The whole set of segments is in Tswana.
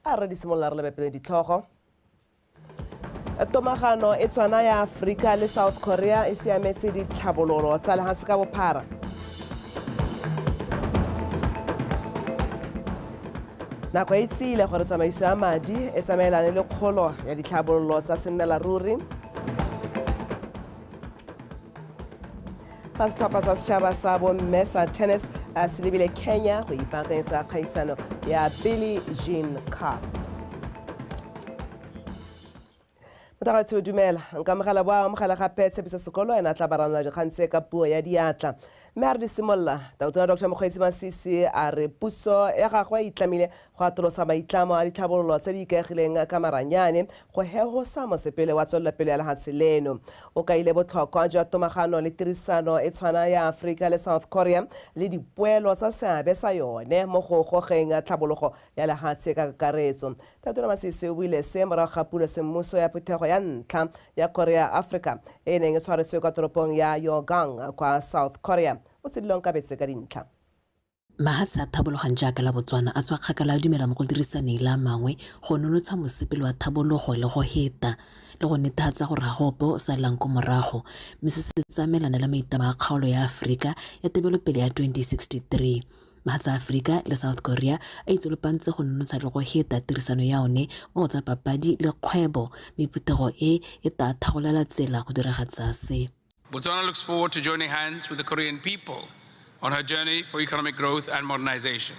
A re di simolola re lebe pele ditlhogo. Tomagano e tshwana ya Aforika le South Korea e siametse ditlhabololo tsa lehatshe ka bophara. Nako e tsile gore tsamaiso ya madi e tsamaelane le kgolo ya ditlhabololo tsa sennela ruri. Fa setlhopha sa setšhaba sa bomme sa tennis se lebile Kenya go ipaakanyetsa kgaisano ya Billie Jean Cup. Motagatsho o dumela, nka amogela bo a amogela gape Tshepiso Sekolo ena tla baranola dikgang tse ka puo ya diatla. Mme a re di simolola, Tautona Dr Mokgweetsi Masisi a re puso ya gagwe e itlamile go atolosa maitlamo a ditlhabololo tse di ikaegileng ka maranyane go hehosa mosepele wa tswelelopele ya lehatshe leno. O kaile botlhokwa jwa tomagano le tirisano e tshwana ya Aforika le South Korea le dipoelo tsa seabe sa yone mo go gogeng tlhabologo ya lehatshe ka kakaretso. Tautona Masisi o buile se morago ga pulo semmuso ya phuthego ya ntlha ya Korea Africa e neng e tshwaretswe kwa toropong ya Yogang kwa South Korea. O tshedilong ka betse ka dintlha. Mahatshe a thabologang jaaka la Botswana a tswa kgakala a dumela mo go dirisaneng le a mangwe go nonotsha mosepele wa thabologo le go heta le go netefatsa gore ga go ope o salelang ko morago, mme se se tsamaelana le maitlamo a kgaolo ya Aforika ya tebelopele ya 2063. Mahatshe a Aforika le South Korea a itsolopantse go nonotsha le go heta tirisano ya one mo go tsa papadi le kgwebo, mme phuthego e e taa thagolela tsela go diragatsa se. Botswana looks forward to joining hands with the Korean people on her journey for economic growth and modernization.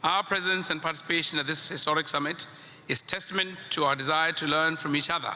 Our presence and participation at this historic summit is testament to our desire to learn from each other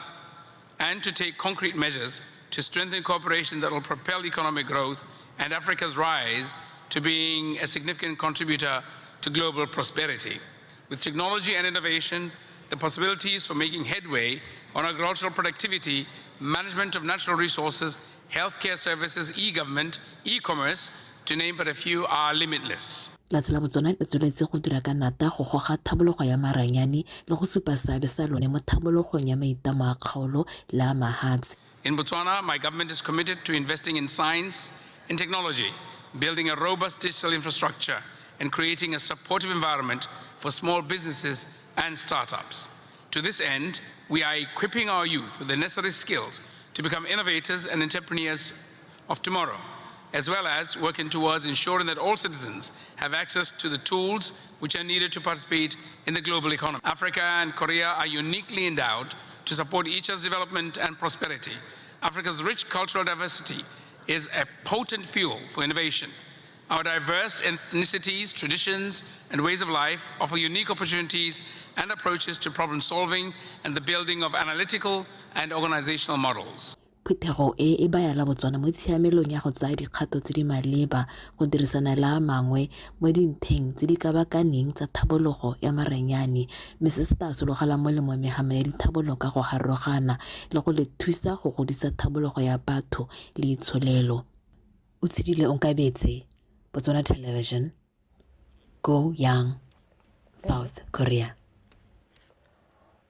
and to take concrete measures to strengthen cooperation that will propel economic growth and Africa's rise to being a significant contributor to global prosperity. With technology and innovation, the possibilities for making headway on agricultural productivity, management of natural resources, healthcare services, e-government, e-commerce, to name but a few, are limitless. Lehatshe la Botswana le tsweletse go dira ka nata go goga thabologo ya maranyane le go supa seabe sa lone mo thabologong ya maitlamo a kgaolo le a mahatshe. In Botswana, my government is committed to investing in science and technology, building a robust digital infrastructure, and creating a supportive environment for small businesses and startups. To this end, we are equipping our youth with the necessary skills to become innovators and entrepreneurs of tomorrow, as well as working towards ensuring that all citizens have access to the tools which are needed to participate in the global economy. Africa and Korea are uniquely endowed to support each other's development and prosperity. Africa's rich cultural diversity is a potent fuel for innovation. Our diverse ethnicities, traditions, and ways of life offer unique opportunities and approaches to problem solving and the building of analytical and organizational models. Phuthego e e baya la Botswana mo tshiamelong ya go tsaya dikgato tse di maleba go dirisana le a mangwe mo dintheng tse di kabakaneng tsa thabologo ya maranyane, mme se se tla sologela molemo mehama ya dithabologo ka go harologana le go le thusa go godisa thabologo ya batho le itsholelo. O tshedile Onkabetse, Botswana Television, Go Yang, South Korea.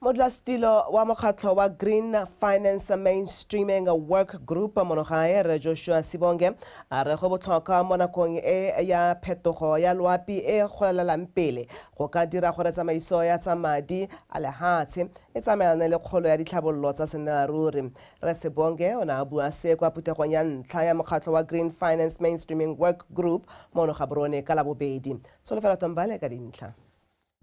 Modulasetilo wa mokgatlho wa Green Finance Mainstreaming Work Group mono gae re Joshua Sibonge a re go botlhokwa mo nakong e ya phetogo ya loapi e golelelang pele go ka dira gore tsamaiso ya tsa madi a lehatshe e tsamaelane le kgolo ya ditlhabololo tsa sennelaruri. Re Sebonge o ne a bua se kwa phuthegong ya ntlha ya mokgatlho wa Green Finance Mainstreaming Work Group mono Gaborone ka Labobedi. Tsholofelo Tombale ka dintlha.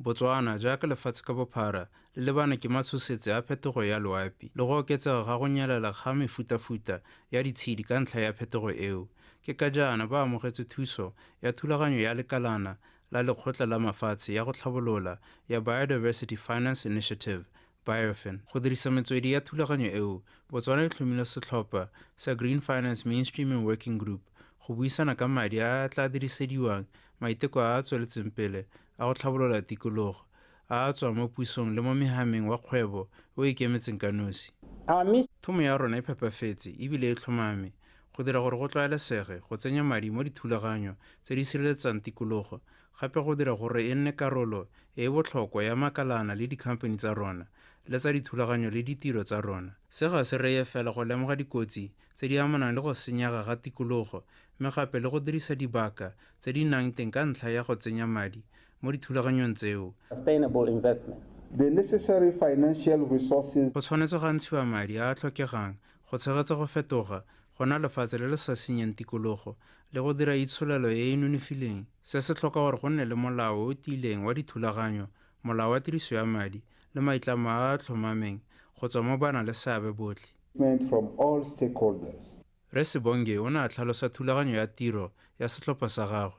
Botswana jaaka lefatshe ka bophara le lebane ke matshosetsi a phetogo ya loapi le go oketsega ga go nyelela ga mefutafuta ya ditshedi ka ntlha ya phetogo eo. Ke ka jaana ba amogetse thuso ya thulaganyo ya lekalana la lekgotla la mafatshe ya go tlhabolola ya Biodiversity Finance Initiative, BioFin. Go dirisa metswedi ya thulaganyo eo, Botswana e tlhomile setlhopha sa Green Finance Mainstreaming Working Group go buisana ka madi a a tla dirisediwang maiteko a a tsweletseng pele a go tlhabolola tikologo, a a tswang mo pusong le mo mehameng wa kgwebo o ikemetseng ka nosi. Thomo ya rona e phepafetse ebile e tlhomame, go dira gore go tlwaelesege go tsenya madi mo dithulaganyo tse di sireletsang tikologo, gape go dira gore e nne karolo e e botlhokwa ya makalana le dikhamphani tsa rona le tsa dithulaganyo le ditiro tsa rona. Se ga se reye fela go lemoga dikotsi tse di amanang le go senyega ga tikologo, mme gape le go dirisa dibaka tse di nnang teng ka ntlha ya go tsenya madi mo dithulaganyong tseo. Sustainable investments. The necessary financial resources. Go tshwanetse ga ntshiwa madi a a tlhokegang go tshegetsa go fetoga go nna lefatshe le le sa senyeng tikologo le go dira itsholelo e e nonofileng. Se se tlhoka gore go nne le molao o o tiileng wa dithulaganyo, molao wa tiriso ya madi le maitlamo a a tlhomameng go tswa mo banaleseabe botlhe. From all stakeholders. Rre Sebonge o ne a tlhalosa thulaganyo ya tiro ya setlhopha sa gagwe.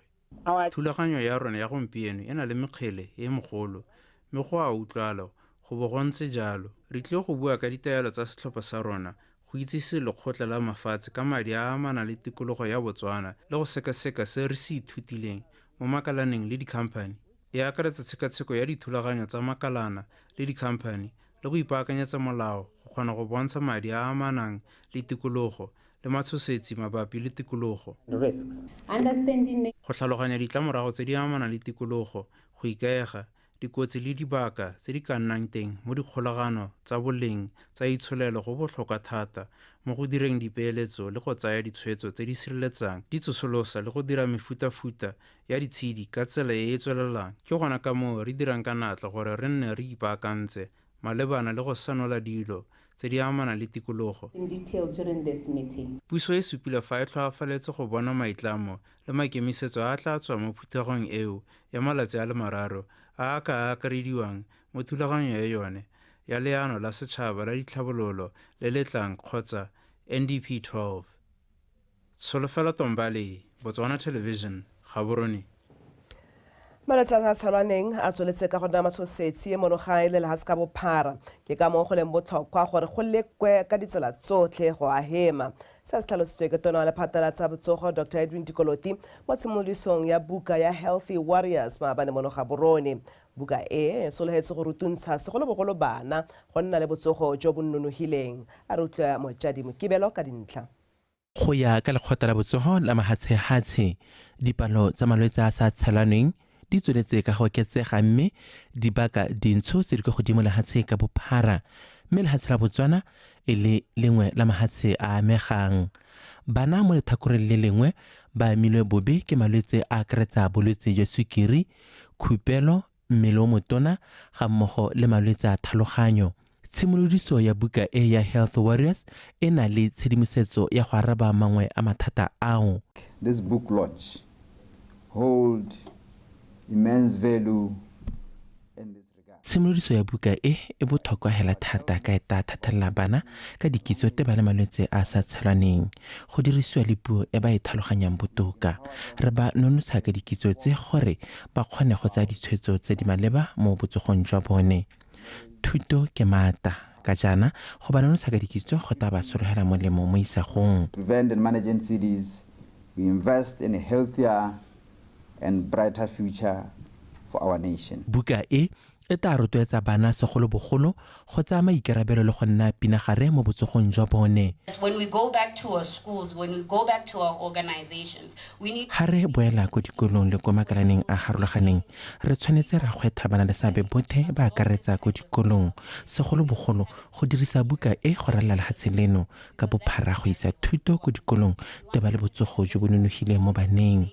Thulaganyo ya rona ya gompieno e na le mekgele e megolo, mme go a utlwala go bo go ntse jalo. Re tlile go bua ka ditaelo tsa setlhopha sa rona, go itsise lekgotla la mafatshe ka madi a a amanang le tikologo ya Botswana le go sekaseka se re se ithutileng mo makalaneng le dikhamphani. E akaretsa tshekatsheko ya dithulaganyo tsa makalana le dikhamphani le go ipaakanyetsa molao go kgona go bontsha madi a a amanang le tikologo le matshosetsi mabapi le tikologo. Go tlhaloganya ditlamorago tse di amanang le tikologo, go ikaega, dikotsi le dibaka tse di ka nnang teng mo dikgolagano tsa boleng tsa itsholelo go botlhokwa thata mo go direng dipeeletso le go tsaya ditshwetso tse di sireletsang, di tsosolosa le go dira mefutafuta ya ditshedi ka tsela e e tswelelang. Ke gona ka moo re dirang ka natla gore re nne re ipaakantse malebana le go senola dilo tse di amanang le tikologo. Puso e supile fa e tlhoafaletse go bona maitlamo le maikemisetso a a tla tswang mo phuthegong eo ya malatsi a le mararo a a ka akarediwang mo thulaganyong ya yone ya Leano la Setšhaba la Ditlhabololo le le tlang kgotsa NDP 12. Tsholofelo Tombale, Botswana Television, Gaborone. Malwetse a sa tshelwaneng a tsweletse ka go nna matshosetsi mono gae le lehatshe ka bophara. Ke ka moo go leng botlhokwa gore go lekwe ka ditsela tsotlhe go a hema. Se se tlhalositswe ke tona wa lephata la tsa botsogo Dr Edwin Dikoloti mo tshimolodisong ya buka ya Healthy Warriors maabane mono Gaborone. Buka e e sologetse go rutuntsha segolobogolo bana go nna le botsogo jo bo nonogileng. A re utlwe Motjadi Mokibelo ka dintlha. Go ya ka lekgotla la botsogo la mahatshehatshe, dipalo tsa malwetse a sa tshelanweng di tsweletse ka go oketsega mme di baka dintsho tse di kwa godimo lehatshe ka bophara, mme lehatshe la Botswana e le lengwe la mahatshe a amegang. Bana mo lethakoreng le lengwe ba amilwe bobe ke malwetse a akaretsa bolwetse jwa sukiri, khupelo, mmele o motona ga mmogo le malwetse a tlhaloganyo. Tshimolodiso ya buka e ya Health Warriors e na le tshedimosetso ya go araba mangwe a mathata ao. This book launch hold immense value in this regard. Tshimolodiso ya buka e e botlhokwa hela thata ka e tla thathelela bana ka dikitso tse ba le malwetse a sa tshelaneng, go dirisiwa le puo e ba e tlhaloganyang botoka. Re ba nonotsha ka dikitso tse gore ba kgone go tsaya ditshwetso tse di maleba mo botsogong jwa bone. Thuto ke maata, ka jaana go ba nonotsha ka dikitso go tla ba sologela molemo mo isagong. Prevent and manage NCDs, we invest in a healthier and brighter future for our nation. Buka e e tla rotloetsa bana segolobogolo go tsaya maikarabelo le go nna pinagare mo botsogong jwa bone. When we go back to our schools, when we go back to our organizations, we need Ha re boela ko dikolong le ko makalaneng a harologaneng, re tshwanetse ra kgwetha bana le seabe bothe ba akaretsa ko dikolong, segolobogolo go dirisa buka e go ralala lehatshe leno ka bophara go isa thuto ko dikolong teba le botsogo jo bo nonogileng mo baneng.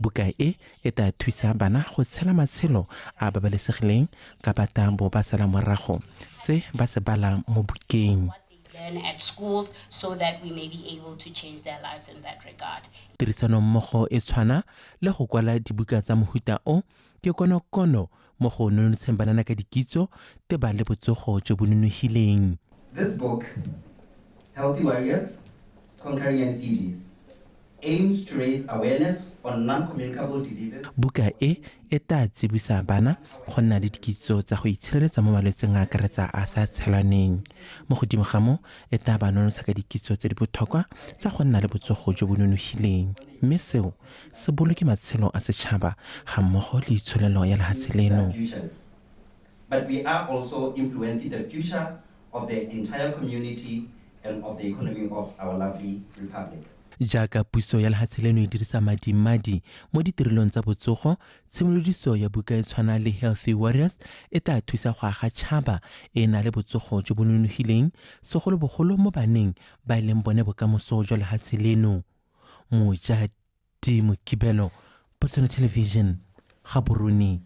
Buka e e tla thusa bana go tshela matshelo a babalesegileng ka ba bo ba sala morago se ba se balang mo bukeng. Learn at schools so that we may be able to change their lives in that regard. Tirisanommogo e tshwana le go kwala dibuka tsa mohuta o ke konokono mo go nonotsheng banana ka dikitso teba le botsogo jo bo nonogileng. This book, Healthy Warriors, Conquering NCDs, aims to raise awareness on non-communicable diseases. Buka e e tla tsibosa bana go nna le dikitso tsa go itshireletsa mo malwetseng a akaretsa a sa tshelaneng. Mo godimo ga moo, e tla ba nonotsha ka dikitso tse di botlhokwa tsa go nna le botsogo jo bo nonogileng, mme seo se boloke matshelo a setšhaba ga mmogo le itsholelo ya lehatshe leno. But we are also influencing the future of the entire community and of the economy of our lovely republic. Jaaka puso ya lehatshe leno e dirisa madimadi mo ditirelong tsa botsogo, tshimolodiso ya buka e tshwana le Healthy Warriors e tla thusa go aga tšhaba e na le botsogo jo bo nonogileng, segolobogolo mo baneng ba e leng bone bokamoso jwa lehatshe leno. Mojadi Mokibelo, Botswana Television, Gaborone.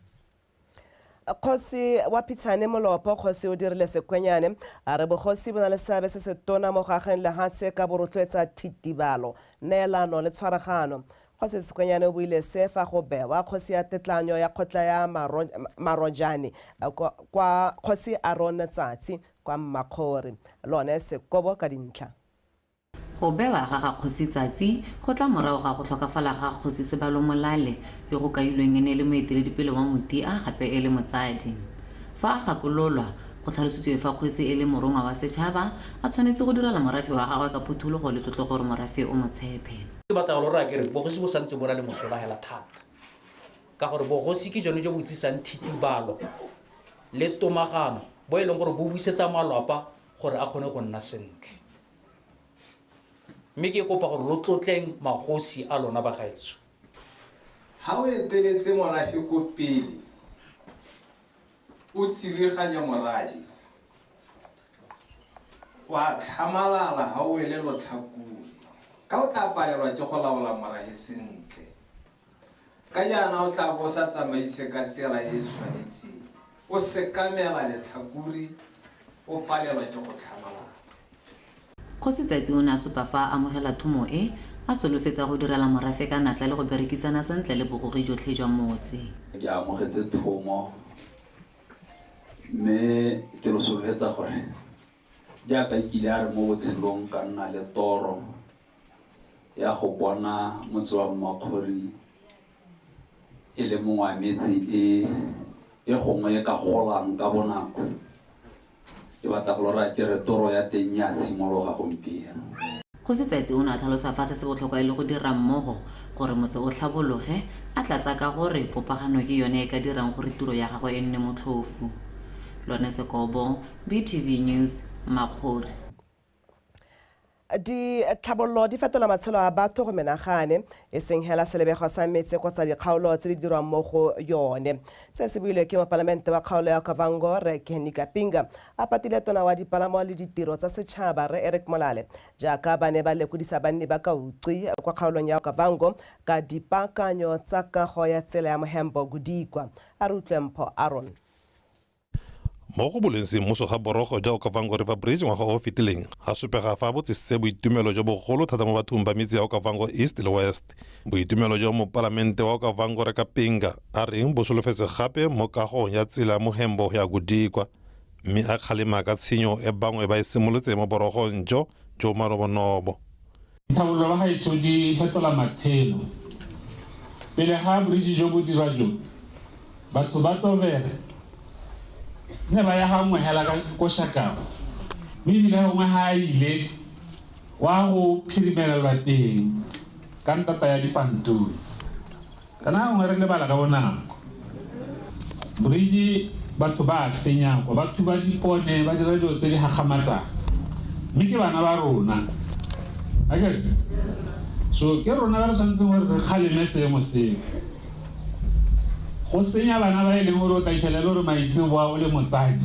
Kgosi wa Phitshane Molopo, kgosi o dirile Sekwenyane, a re bogosi bo na le seabe se se tona mo go ageng lehatshe ka bo rotloetsa thitibalo, neelano le tshwaragano. Kgosi Sekwenyane o buile se fa go bewa kgosi ya tetlanyo ya kgotla ya Marojane kwa kgosi Aron Tsatsi kwa Mmakgori. Lone Sekobo ka dintlha. Go bewa ga ga kgosi Tsatsi go tla morago ga go tlhokafala ga kgosi Sebalo Molale, yo go kailweng e ne e le moeteledipele wa Motia gape e le motsadi. Fa a gakololwa, go tlhalositswe fa kgosi e le morongwa wa setšhaba, a tshwanetse go direla morafe wa gagwe ka phuthologo le tlotlo gore morafe o mo tshepe. Ke batla go lo raya ke re bogosi bo santse bo na le mosola hela thata, ka gore bogosi ke jone jo bo tsisang thitibalo le tomagano, bo e leng gore bo busetsa malwapa gore a kgone go nna sentle. Mme ke kopa gore lo tlotleng magosi a lona bagaetsho. Ha o eteletse morafe ko pele, o tsireganya morafe, wa tlhamalala ha o wele lotlhakore, ka o tla palelwa ke go laola morafe sentle. Ka jaana o tla bo o sa tsamaise ka tsela e e tshwanetseng, o sekamela letlhakore, o palelwa ke go tlhamalala. Kgosi Tsatsi o ne a supa fa a amogela thomo e, a solofetsa go direla morafe ka natla le go berekisana sentle le bogogi jotlhe jwa motse. Ke amogetse thomo mme ke lo solofetsa gore jaaka nkile a re mo botshelong ka nna le toro ya go bona motse wa Mmakgori e le mongwe wa metse e e gongwe e ka golang ka bonako. Ke batla go lo raya ke re toro ya teng ya simologa gompieno. Kgosi Tsatsi o ne a tlhalosa fa se se botlhokwa e le go dira mmogo gore motse o tlhabologe, a tlatsa ka gore popagano ke yone e ka dirang gore tiro ya gagwe e nne motlhofo. Lone Sekobo, BTV News, Mmakgori. Ditlhabololo di fetola matshelo a batho go menagane, e seng hela selebego sa metse kgotsa dikgaolo tse di dirwang mo go yone. Se se builwe ke mopalamente wa kgaolo ya Okavango, Rre Kenny Kapinga, a patile tona wa dipalamo le ditiro tsa setšhaba, Rre Eric Molale, jaaka ba ne ba lekodisa banni ba Kauqwi kwa kgaolong ya Okavango ka dipaakanyo tsa kago ya tsela ya Mohembo Godikwa. A re utlwe Mpho Aron. Mo go boleng semmuso ga borogo jwa Okavango River Bridge ngwaga o fetileng, ga supega fa bo tsisitse boitumelo jo bogolo thata mo bathong ba metse ya Okavango East le West. Boitumelo jo mopalamente wa Okavango Rre Kapinga a reng bo solofetse gape mo kagong ya tsela ya Mohembo ya Godikwa, mme a kgalema ka tshenyo e bangwe ba e simolotse mo borogong jo jo manobonobo. Ditlhabololo ba gaetsho di fetola matshelo. Pele ga bridge jo bo dirwa jo, batho ba Tovera ne ba ya gangwe hela ka ko Shakawe, mme ebile gongwe ga a ile wa go phirimelelwa teng ka ntata ya dipanturi. Kana gongwe re lebala ka bonako. Bridge batho ba senya kwa, batho ba dipone ba dira dilo tse di gakgamatsang, mme ke bana ba rona. Akere? So ke rona ba re tshwanetseng gore re kgaleme seemo seo. Go senya bana ba e leng gore o tla iphitlhela e le gore maitseboa o le motsadi,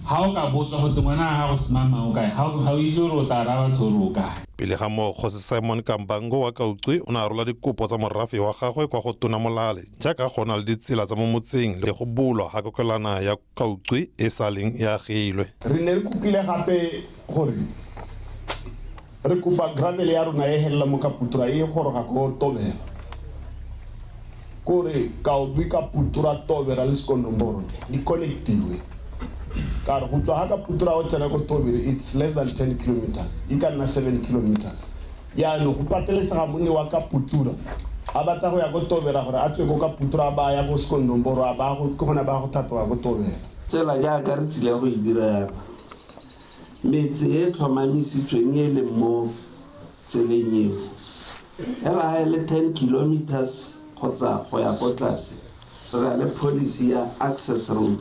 ga o ka botswa gote ngwana wa gago semamang o kae, ga o itse gore o tla raya batho gore o kae. Pele ga moo, Kgosi Simon Kambango wa Kauqwi o ne a rola dikopo tsa morafe wa gagwe kwa go Tona Molale, jaaka go na le ditsela tsa mo motseng le go bulwa ga kokelwana ya Kauqwi e sa leng e agilwe. Re ne re kopile gape gore re kopa gravel ya rona e helela mo Kaputura e goroga ko Tobera. Kore Kauqwi, Kaputura, Tobera le Sekondomboro di connectiwe. Ka re go tswa ga Kaputura o tsena ko Tobera, it's less than 10 kilometers, e ka nna 7 kilometers. Jaanong go patelesega monni wa Kaputura a batla go ya ko Tobera gore a tswe ko Kaputura ba ya ko Sekondomboro, a ba go ke gona ba go thatoga ko Tobera. Tsela jaaka re tsile go e dira yana, metse e tlhomamisitsweng e leng mo tseleng eo, hela ha e le 10 kilometers kgotsa go ya ko tlase, re na le policy ya access road.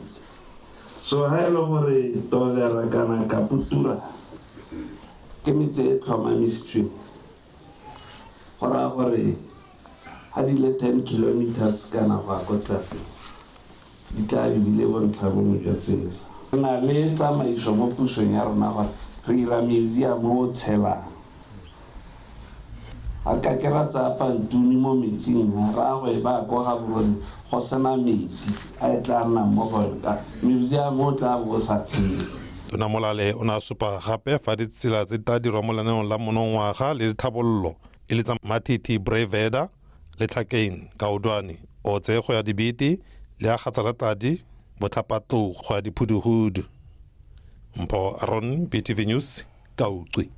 So ha e le gore Tobera kana Kaputura ke metse e tlhomamisitsweng, go raya gore ha di le 10 kilometers kana go ya ko tlase, di tla be di le bontlha bongwe jwa tsela. Re na le tsamaiso mo pusong ya rona gore re dira museum o tshelang. A ka ke ra tsaya pantuni mo metsing ra go e ba kwa Gaborone go sena metsi a e tla nnang mo go ka museum o tla bo sa tshele. Tona Molale o ne a supa gape fa ditsela tse di tla dirwa mo lenaneong la monongwaga le dithabololo e le tsa Mathithi Breveda, Letlhakeng, Kaudwane, Otse go ya Dibete le ya Gatsalatladi, Botlhapatlou go ya Diphuduhudu. Mpho Aron, BTV News, Kauqwi.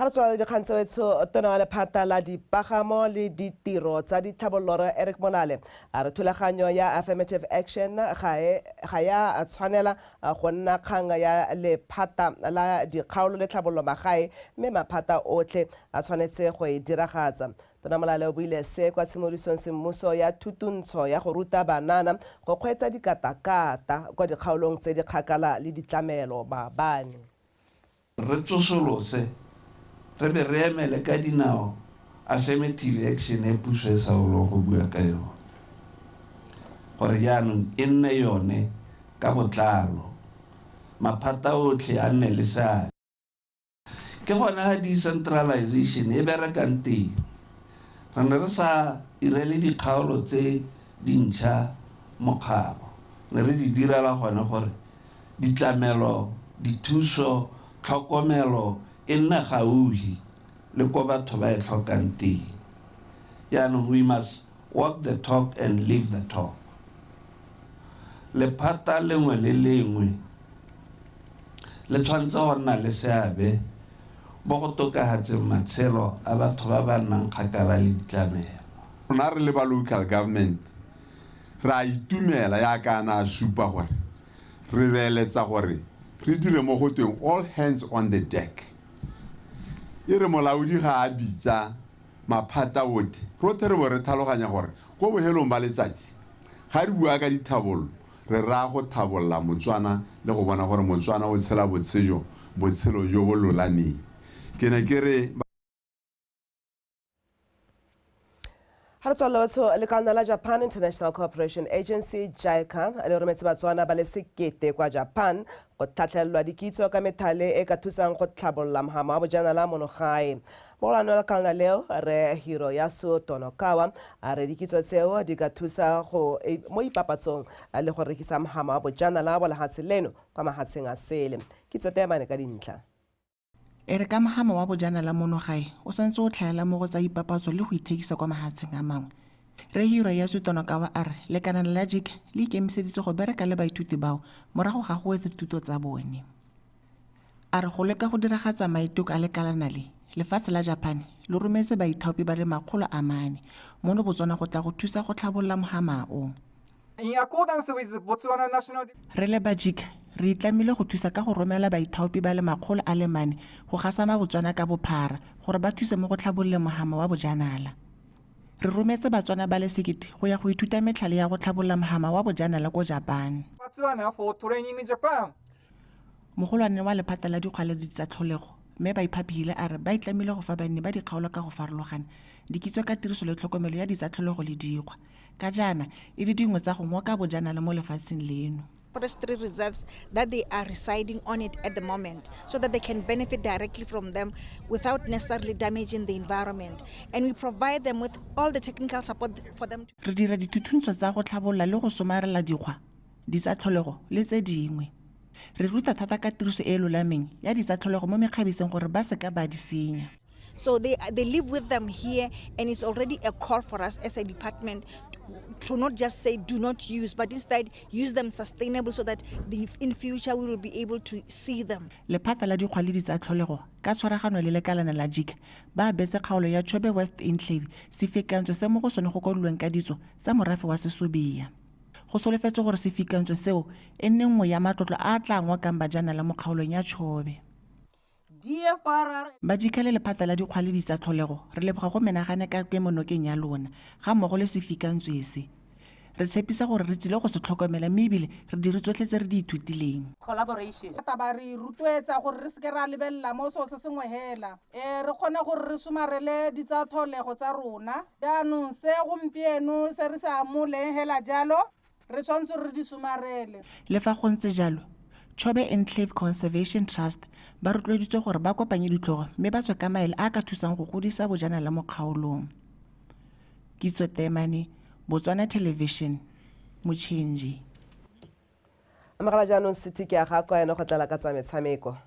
Ha re tswela dikgang tsa wetsho, tona wa lephata la dipagamo le ditiro tsa ditlhabololo Eric Molale a re thulaganyo ya affirmative action ga ya tshwanela go nna kgang ya lephata la dikgaolo le tlhabololo magae, mme maphata otlhe a tshwanetse go e diragatsa. Tona Molale o buile se kwa tshimolodisong semmuso ya thutuntsho ya go ruta banana go kgweetsa dikatakata kwa dikgaolong tse di kgakala le ditlamelo maabane. Re tsosolose re be re emele ka dinao affirmative action e puso e sa bolong go bua ka yone, gore jaanong e nne yone ka botlalo, maphata otlhe a nne le seabe. Ke gone ga decentralization e berekang teng. Re ne re sa irele dikgaolo tse dintšha mokgabo, ne re di direla gone gore ditlamelo, dithuso, tlhokomelo e nne gaufi le ko batho ba e tlhokang teng. Jaanong we must walk the talk and live the talk. Lephata lengwe le lengwe le tshwanetse go nna le seabe mo go tokafatseng matshelo a batho ba ba nnang kgakala le ditlamelo. Rona re le ba local government re a itumela yaka a ne a supa gore re reeletsa gore re dire mo go tweng all hands on the deck. E re molaodi ga a bitsa maphata otlhe, rotlhe re bo re tlhaloganya gore ko bohelong ba letsatsi ga re bua ka dithabololo re raya go thabolola Motswana le go bona gore Motswana o tshela botshelo jo bo lolameng. Ke ne ke re Ha re tswella batho, lekala la Japan International Cooperation Agency JICA le rometse Batswana ba le 1000 kwa Japan go tlhatlhelelwa dikitso ka methale e ka thusang go tlhabolola mohama wa bojanala mono gae. Mogolwane wa lekala leo re Hiroyasu Tonokawa a re dikitso tseo di ka thusa go mo ipapatsong le go rekisa mohama wa bojanala wa lehatshe leno kwa mahatsheng a sele. Kitso temane ka dintlha. E re ka mohama wa bojanala mono gae o santse o tlhaela mo go tsa ipapatso le go ithekisa kwa mahatsheng a mangwe. Re Hiroyasu Tonokawa a re lekalana la JICA le ikemiseditse go bereka le baithuti bao morago ga go wetsa dithuto tsa bone. A re go leka go diragatsa maiteko a lekalana le, lefatshe la Japan le rometse baithaopi ba le 400 mono Botswana go tla go thusa go tlhabolola mohama o. In accordance with Botswana National Re le ba JICA re itlamile go thusa ka go romela baithaopi ba le 400 go gasama Botswana ka bophara gore ba thuse mo go tlhabololeng mohama wa bojanala. Re rometse Batswana ba le 1000 go ya go ithuta metlhale ya go tlhabolola mohama wa bojanala ko Japan. Botswana for training in Japan. Mogolwane wa lephata la dikgwa le tsa tlholego mme Baiphaphile a re ba itlamile go fa banni ba dikgaolo ka go farologana dikitso ka tiriso le tlhokomelo ya ditsatlholego le dikgwa, ka jaana e le dingwe tsa go ngoka bojanala mo lefatsheng leno. Forestry reserves that they are residing on it at the moment, so that they can benefit directly from them without necessarily damaging the environment. And we provide them with all the technical support for them. Re dira dithuthuntsho tsa go tlhabolola le go somarela dikgwa, ditsatlholego le tse dingwe. Re ruta thata ka tiriso e e lolameng ya ditsatlholego mo mekgabiseng gore ba seka ba di senya. So they live with them here, and it's already a call for us as a department to not just say do not use, but instead use them sustainable so that in future we will be able to see them. Lephata la dikgwa le ditsatlholego ka tshwaragano le lekalana la JICA ba abetse kgaolo ya Chobe West Enclave sefikantswe se mo go sone go kwadilweng ka ditso tsa morafe wa Sesobia. Go solofetswe gore sefikantswe seo e nne nngwe ya matlotlo a a tla ngokang bajanala mo kgaolong ya Chobe. Ba JICA le lephata la dikgwa le ditsatlholego re leboga go menagane ka kemonokeng ya lona ga mmogo le sefikantswe se. Re tshepisa gore re tsile go se tlhokomela mme ebile re dire tsotlhe tse re di ithutileng. Collaboration. Taba re rotloetsa gore re seke ra lebelela mo seo se sengwe hela. Re kgone gore re somarele ditsatlholego tsa rona. Jaanong se gompieno se re se amoleng hela jalo, Re tshwanetse re di somarele. Le fa go ntse jalo, Chobe Enclave Conservation Trust ba rotloeditswe gore ba kopanye ditlhogo mme ba tswe ka maele a ka thusang go godisa bojanala mo kgaolong. Kitso Temane, Botswana Television, Mochenji. Amogela jaanong City ke a ga kwa ene go tlala ka tsa metshameko.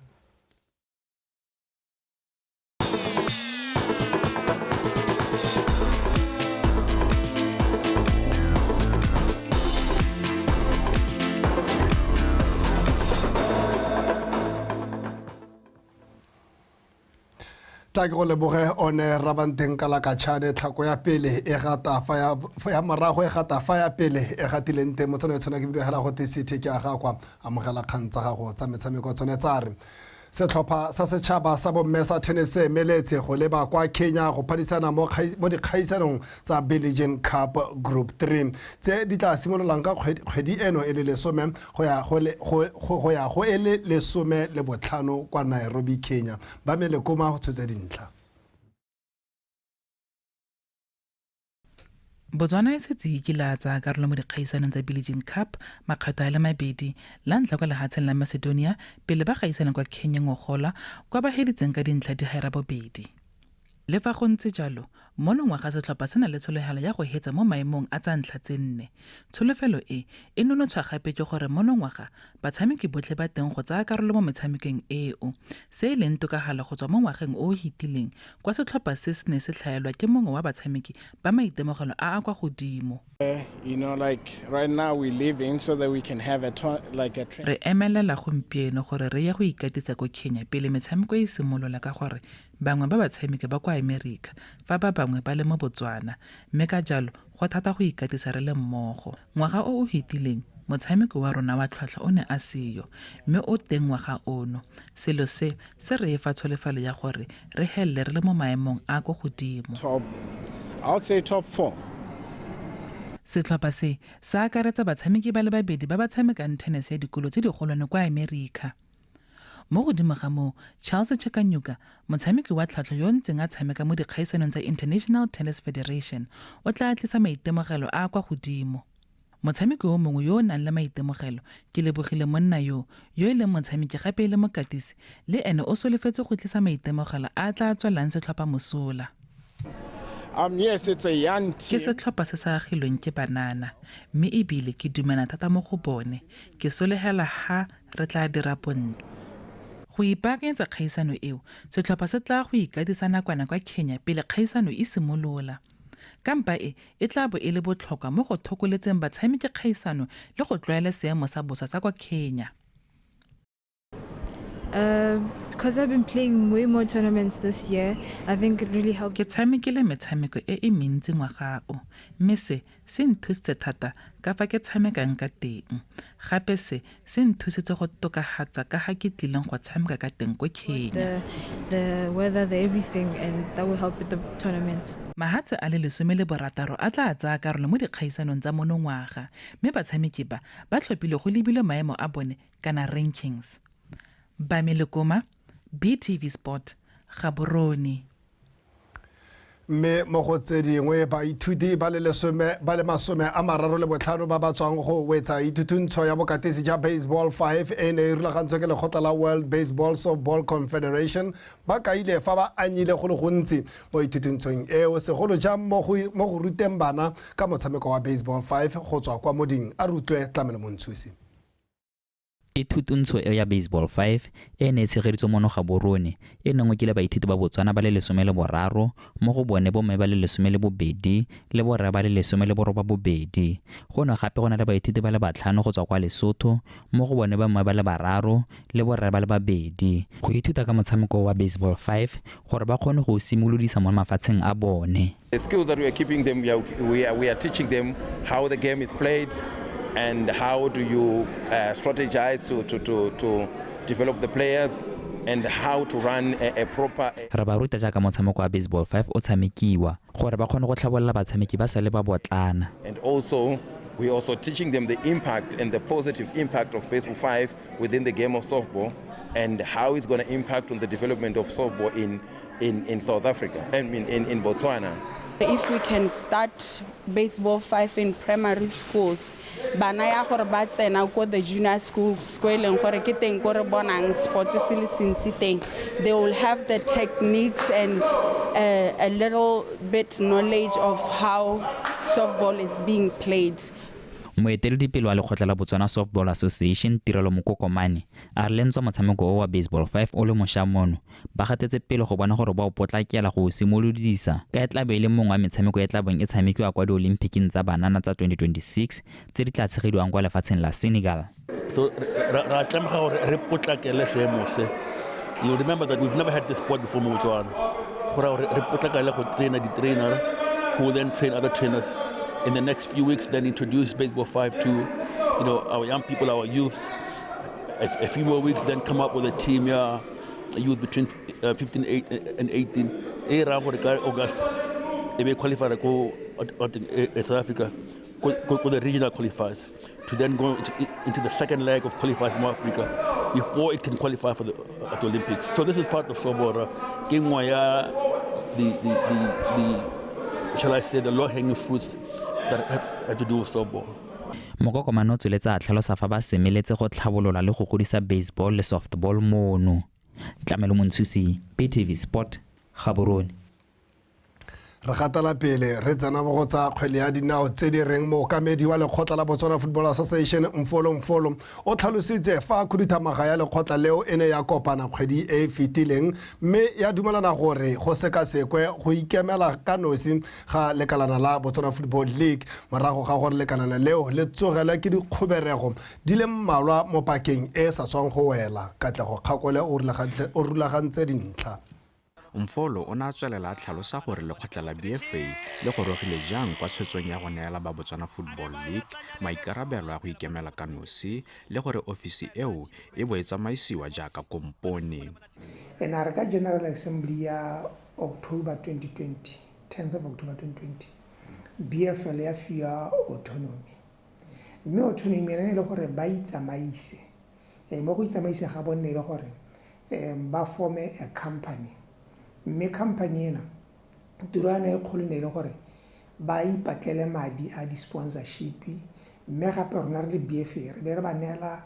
Tla ke go leboge one Rabanteng ka lakatšhane tlhako ya pele e gata fa ya morago e gata fa ya pele e gatileng teng mo tshwane tshwana ke bile hela go te City ke a ga kwa amogela kgang tsa gago tsa metshameko tsone tsa re setlhopha sa setšhaba sa bomme sa tennis se emeletse go leba kwa Kenya go phadisana mo dikgaisanong tsa Billie Jean Cup Group 3 tse di tla simololang ka kgwedi eno e le 10 go ya go e le 15 kwa Nairobi, Kenya. Ba melekoma go tshotse dintlha. Botswana e setse e kile a tsaya karolo mo dikgaisanong tsa Billie Jean Cup makgetho a le mabedi, la ntlha kwa lehatsheng la Macedonia pele ba gaisana kwa Kenya ngogola kwa ba heditseng ka dintlha di gaera bobedi. Le fa go ntse jalo, monongwaga setlhopha se na le tsholofelo ya go hetsa mo maemong a tsa ntlha tse nne. Tsholofelo e e nonotshwa gape ke gore monongwaga batshameki botlhe ba teng go tsaya karolo mo metshamekong eo, se e leng tokagalo go tswa mo ngwageng o o fetileng kwa setlhopha se se ne se tlhaelwa ke mongwe wa batshameki ba maitemogelo a a kwa godimo. Re emelela gompieno gore re ye go ikatisa ko Kenya pele metshameko e simolola ka gore bangwe ba batshameki ba kwa Amerika fa ba bangwe ba le mo Botswana, mme ka jalo go thata go ikatisa re le mmogo. Ngwaga o o fetileng motshameko wa rona wa tlhwatlhwa o ne a seyo, mme o teng ngwaga ono. Selo se se re fa tsholofelo ya gore re helele re le mo maemong a ko godimo. Top 4. Setlhopha se se akaretsa batshameki ba le babedi ba ba tshamekang tennis ya dikolo tse digolwane kwa Amerika. Mo godimo ga moo, Charles Chekanyuka, motshameki wa tlhwatlhwa yo ntseng a tshameka mo dikgaisanong tsa International Tennis Federation, o tla tlisa maitemogelo a kwa godimo. Motshameki o mongwe yo o nang le maitemogelo, ke lebogile monna yo e leng motshameki gape e le mokatisi, le ene o solofetse go tlisa maitemogelo a tla tswelang setlhopha mosola. Yes, it's a young team. Ke setlhopha se se agilweng ke banana, mme ebile ke dumela thata mo go bone. Ke solegela ha re tla dira bontle. Go ipaakanyetsa kgaisano eo, setlhopha se tla go ikatisa nakwana kwa Kenya pele kgaisano e simolola. Kampa e e tla bo e le botlhokwa mo go thokoletseng batshameki kgaisano le go tlwaela seemo sa bosa sa kwa Kenya. Because I've been playing way more tournaments this year, I think it really helped. Ke tshamekile metshameko e e mentsi ngwaga o, mme se se nthusitse thata ka fa ke tshamekang ka teng. Gape se se nthusitse go tokafatsa ka ga ke tlileng go tshameka ka teng ko Kenya. The weather, the everything, and that will help with the tournament. Mahatshe a le 16 a tla tsaya karolo mo dikgaisanong tsa monongwaga, mme batshameki ba ba tlhophile go lebile maemo a bone kana rankings. Bamelekoma, BTV Sport, Gaborone. Mme mo go tse dingwe baithuti ba le 35 ba ba tswang go wetsa ithuthuntso ya bokatisi ja Baseball 5 e ne e rulagantswe ke lekgotla la World Baseball Softball Confederation ba kaile fa ba anyile go le gontsi mo ithuthuntshong eo, segolo jang mo go ruteng bana ka motshameko wa Baseball 5 go tswa kwa moding. A rutlwe Tlamelo Montshusi. Ithutuntsho eo ya Baseball 5 e ne e tshegeditswe mono Gaborone e nengwe ke le baithuti ba Botswana ba le 13, mo go bone bomme ba le 12 le borre ba le 18. Go ne gape go na le baithuti ba le 5 go tswa kwa Lesotho, mo go bone bomme ba le 3 le borre ba le 2. Go ithuta ka motshameko wa Baseball 5 gore ba kgone go simolodisa mo mafatsheng a bone. The skills that we are keeping them, we are teaching them how the game is played and how do you strategize to develop the players and how to run a proper. Re ba ruta jaaka motshameko wa Baseball 5 o tshamekiwa gore ba kgone go tlhabolola batshameki ba sa le ba botlana. And also we are also teaching them the impact and the positive impact of Baseball 5 within the game of softball and how it's going to impact on the development of softball in South Africa, I mean in Botswana. If we can start baseball 5 in primary schools, bana ya gore ba tsena ko the junior schools ko e leng gore ke teng ko re bonang sport se le sentsi teng, they will have the techniques and a little bit knowledge of how softball is being played. Moeteledipele wa lekgotla la Botswana Softball Association Tirelo Mokokomane a re le ntswa motshameko o wa Baseball 5 o le mošwa mono, ba gatetse pele go bona gore ba o potlakela go o simolodisa ka e tla be e le mongwe wa metshameko e tla bong e tshamekiwa kwa diolimphiking tsa banana tsa 2026 tse di tla tshegediwang kwa lefatsheng la Senegal. So ra tlameha gore re potlakele seemo se. You remember that we've never had this sport before mo Botswana. Go raya gore re potlakele go traina di-trainer who then train other trainers. In the next few weeks, then introduce Baseball 5 to, you know, our young people, our youth. A few more weeks, then come up with a team, yeah, youth between 15 and 18. August, they may qualify to go to South Africa, go the regional qualifiers, to then go into the second leg of qualifiers more Africa before it can qualify for the Olympics. So this is part of softball. The shall I say, the low-hanging fruits that have to do with softball. Mokokomane o tsweletse a tlhalosa fa ba semeletse go tlhabolola le go godisa baseball le softball mono. Tlamelo Montshusi, BTV Sport, Gaborone. Re gatela pele re tsena mo go tsa kgwele ya dinao tse di reng mookamedi wa lekgotla la Botswana Football Association Mfolo Mfolo o tlhalositse fa khuduthamaga ya lekgotla leo e ne ya kopana kgwedi e e fetileng mme ya dumelana gore go sekasekwe go ikemela ka nosi ga lekalana la Botswana Football League morago ga gore lekalana leo le tsogelwe ke dikgoberego di le mmalwa mo pakeng e sa tswang go wela. Katlego Kgakole o rulagantse dintlha. Mfolo o ne a tswelela a tlhalosa gore lekgotla la BFA le gorogile jang kwa tshwetsong ya go neela ba Botswana Football League maikarabelo a go ikemela ka nosi le gore ofisi eo e bo e tsamaisiwa jaaka kompone. Ena re ka General Assembly ya October 2020, 10th of October 2020, BFL ya fiwa autonomy. Mme autonomy ena e le gore ba itsamaise. Mo go itsamaise ga bone e le gore ba forme a company. Mme company ena tiro ya e kgolo ne e le gore ba ipatlele madi a di-sponsorship, mme gape rona re le BFA re be re ba neela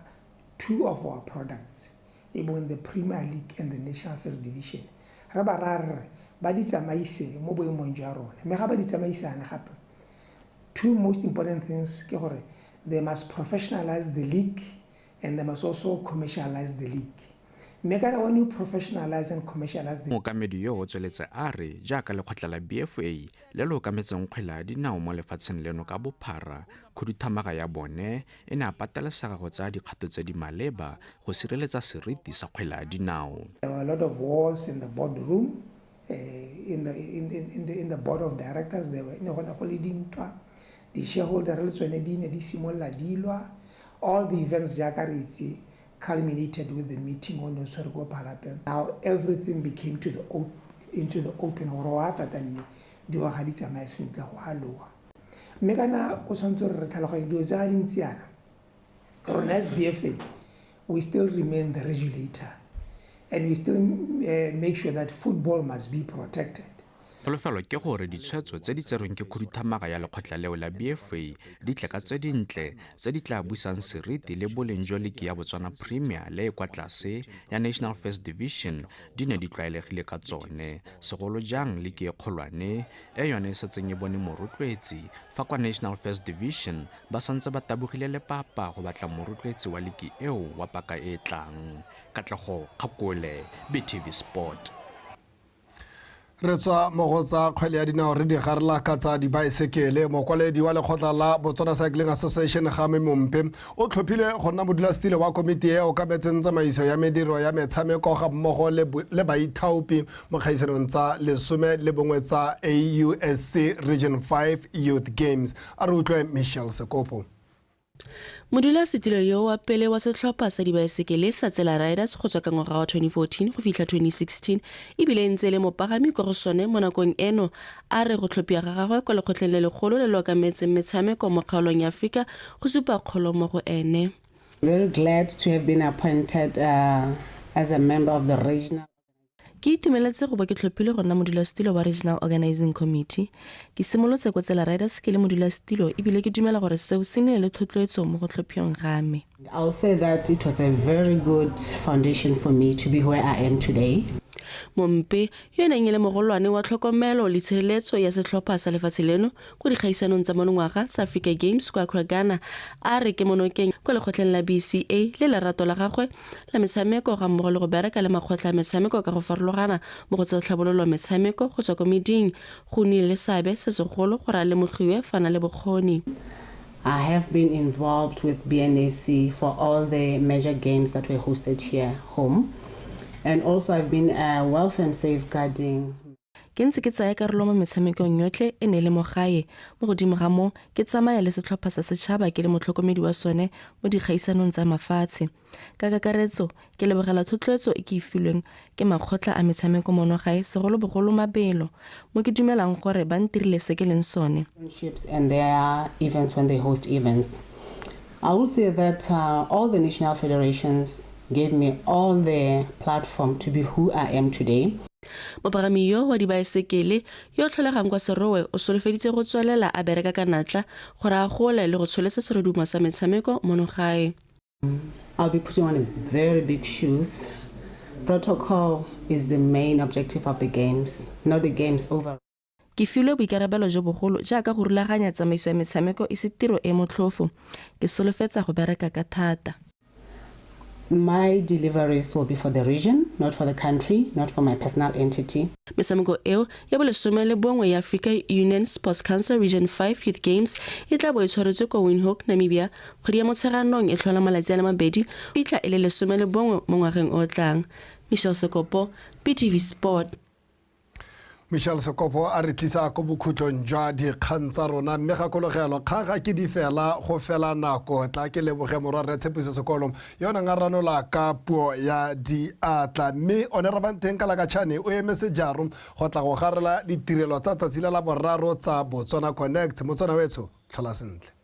two of our products, e bong the Premier League and the National First Division. Re ba raya re ba di tsamaise mo boemong jwa rona, mme ga ba di tsamaisana gape, two most important things ke gore they must professionalize the league and they must also commercialize the league. Mme kana when you professionalize and commercialize the Mookamedi yo o tsweletse a re jaaka lekgotla la BFA le le okametseng kgwele ya dinao mo lefatsheng leno ka bophara, khuduthamaga ya bone e ne a patelesega go tsaya dikgato tse di maleba go sireletsa seriti sa kgwele ya dinao. There were a lot of wars in the boardroom, in the board of directors, there were ne go ne go le dintwa, di-shareholder le tsone di ne di simolola di lwa. All the events jaaka re itse culminated with the meeting on Osorigo Palapeng. Now everything became to the into the open gore wa tata mme dilo ga di tsamaye sentle go a loa. Mme kana o tshwanetse gore re tlhaloganye dilo tse ga di ntse yana. Rona as BFA, we still remain the regulator and we still make sure that football must be protected. Tsholofelo ke gore ditshwetso tse di tserweng ke khuduthamaga ya lekgotla leo la BFA di tle ka tse dintle tse di tla busang seriti le boleng jwa liki ya Botswana Premier le e kwa tlase ya National First Division di ne di tlwaelegile ka tsone, segolo jang liki e kgolwane e yone e setseng e bone morotloetsi fa kwa National First Division ba santse ba tabogile lepapa go batla morotloetsi wa liki eo wa paka e e tlang. Katlego Kgakole, BTV Sport. Re tswa mo go tsa kgwele ya dinao re di garela ka tsa dibaesekele. Mokwaledi wa lekgotla la Botswana Cycling Association Game Mompe o tlhophile go nna modulasetilo wa komiti e okametseng tsamaiso ya mediro ya metshameko ga mmogo le baithaopi mo kgaisanong tsa 11 tsa AUSC Region 5 Youth Games. A re utlwe Michelle Sekopo. Modulasetilo yo wa pele wa setlhopha sa dibaesekele sa Tsela Riders go tswa ka ngwaga wa 2014 go fitlha 2016 ebile e ntse e le mopagami kwa go sone mo nakong eno, a re go tlhophiwa ga gagwe kwa lekgotleng le legolo le le okametseng metshameko mo kgaolong ya Aforika go supa kgolo mo go ene. Very glad to have been appointed as a member of the regional. Ke itumeletse go bo ke tlhophilwe go nna modulasetilo wa Regional Organising Committee. Ke simolotse ko Tsela Riders ke le modulasetilo ebile ke dumela gore seo se nnile le thotloetso mo go tlhophiweng ga me. I'll say that it was a very good foundation for me to be where I am today. Mompe, yo e neng e le mogolwane wa tlhokomelo le tshireletso ya setlhopha sa lefatshe leno kwa dikgaisanong tsa monongwaga tsa Africa Games kwa Accra, Ghana, a re kemonokeng kwa lekgotleng la BCA le lerato la gagwe la metshameko ga mmogo le go bereka le makgotla a metshameko ka go farologana mo go tsa tlhabololo metshameko go tswa ko meding go nnile le seabe se segolo gore a lemogiwe fa a na le bokgoni. I have been involved with BNAC for all the major games that were hosted here home and also I've been a welfare and safeguarding. Ke ntse ke tsaya karolo mo metshamekong yotlhe e ne e le mo gae. Mo godimo ga moo, ke tsamaya le setlhopha sa setšhaba ke le motlhokomedi wa sone mo dikgaisanong tsa mafatshe. Ka kakaretso, ke lebogela thotloetso e ke e filweng ke makgotla a metshameko mono gae, segolobogolo mabelo, mo ke dumelang gore ba ntirile se ke leng sone. And their events when they host events. I will say that all the national federations gave me all the platform to be who I am today. Mopagami yo wa dibaesekele yo o tlholegang kwa Serowe o solofeditse go tswelela a bereka ka natla gore a gole le go tsholetsa serodumo sa metshameko mono gae. I'll be putting on very big shoes. Protocol is the main objective of the games, not the games over. Ke filwe boikarabelo jo bogolo jaaka go rulaganya tsamaiso ya metshameko e se tiro e motlhofo. Ke solofetsa go bereka ka thata. My deliveries will be for the region, not for the country, not for my personal entity. Metshameko eo ya bolesome le bongwe ya Africa Union Sports Council Region 5 Youth Games e tla bo e tshwaretswe kwa Windhoek, Namibia, kgwedi ya Motsheganong e tlhola malatsi a le mabedi go fitlha e le 11 mo ngwageng o o tlang. Michelle Sekopo, BTV Sport. Michelle Sekopo a re tlisa ko bokhutlong jwa dikgang tsa rona mme gakologelwa kgang ga ke di fela go fela nako tla ke leboge morwa rre Tshepiso Sekolo yo neng a ranola ka puo ya diatla mme one Rabanteng Kalakatšhane o eme sejaro go tla go garela ditirelo tsa tsatsi la la boraro tsa Botswana Connect. Motswana wetsho tlhola sentle.